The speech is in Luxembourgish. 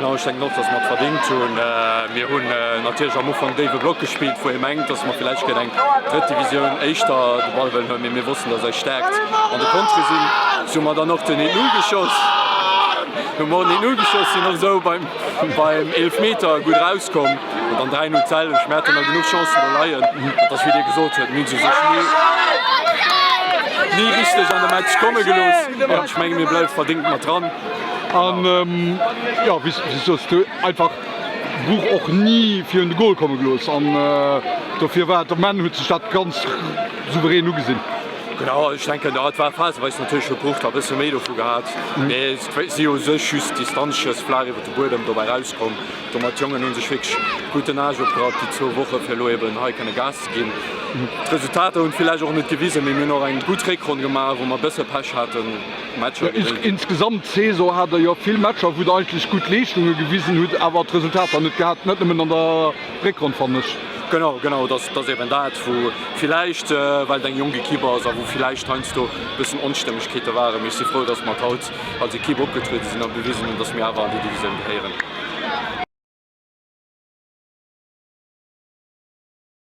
Genau, ech denken och, dass mer et verdéngt hunn. Mir hunn natierlech am Ufank déiwe Block gespillt, wou ee mengt, dass mer villäicht géint eng drëtt Divisioun éischter de Ball wëllen hunn, mee mir wossten, dass eis Stäerkt an de Kontere sinn. Sou hu mer dann och den 1, 0 geschoss. Hu mer och den 1, 0 geschoss, sinn och esou beim, beim Eelefmeter gutt erauskomm an dann 3, 0 d'selwecht. Mir haten da genuch Chancen do leien. Et ass wéi Dir gesot hutt, mir hunn se u sech ni, ni richteg an de Match komme gelooss. Ech menge mir bleiwe verdéngt mat dran. An jo, wéi s du soos, du einfach Bruch och ni virun de Gol komme gelooss an dofir war et um Enn huet sech dat ganz souverän ugesinn. Genau, ech denken et war phaseweis natierlech huet Bruch da bësse méi dovu gehat, mee et si jo u sech just Distanzschëss flaach iwwer de Buedem dobäi rauskomm. Domat d'Jongen hu sech wierklech gutt den Aarsch opgerappt déi zwou Woche fir elo eben hei kënne Gas ze ginn. D'Resultater hunn et villäicht och net gewisen, mee mir hunn och eng gutt Réckronn gemaach, wou mer e bësse Pech haten. Matcher gewënnt. Insgesamt d'Saison hat der jo vill Matcher wou der eigentlech gutt Leeschtunge gewisen hutt, awer d'Resultater net gehat, net nëmmen an der Réckronn fannen ech. Genau, genau, dat ass eben dat wou villäicht, well et eng jonk Equipe ass a wou villäicht heiansdo e bëssen Onstëmmegkeete waren, mee ech si frou, datt mer haut als Equipe opgetruede sinn a bewisen hunn, datt mir awer an déi Divisioun gehéieren.